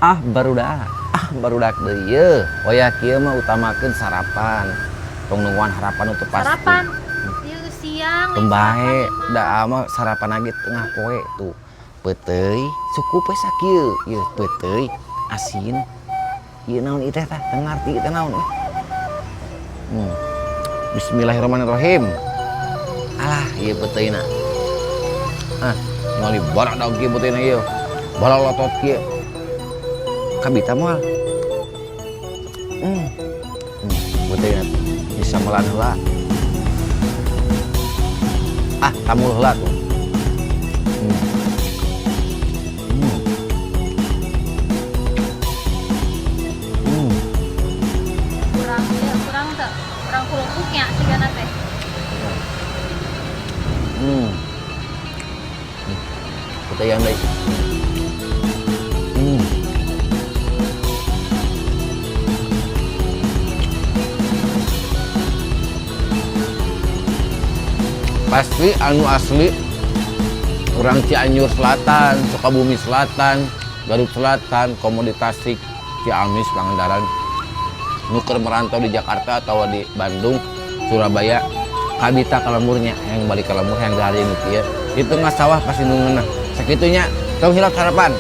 Ah barudak, ah barudak deui yeuh. Wayah kieu mah utamakeun sarapan. Tong nungguan harapan nu teu pasti. Sarapan. Ieu siang. Teu bae, da mah sarapan lagi tengah poe tuh. Peuteuy cukup we sakieu. Ieu peuteuy asin. Ieu naon ieu teh tah? Teu ngarti teh naon. Bismillahirrahmanirrahim. Alah, ieu peuteuyna. Ah, ngali barak daun kieu peuteuyna ieu. Balalotot kieu. Kabita moal. Peuteuyna bisa melan heula. Ah, tamul heula tuh. Kurang ieu, kurang teu? Kurang kerupuknya sigana teh. Peuteuyan deui. Pasti anu asli orang Cianjur Selatan, Sukabumi Selatan, Garut Selatan, komoditas Tasik, Ciamis, Pangandaran, nuker merantau di Jakarta atau di Bandung, Surabaya, kabita ka lemburnya, yang balik ke lembur yang dari nu kieu. Di tengah sawah pasti nu ngeunah. Sakitunya, tong hilap sarapan.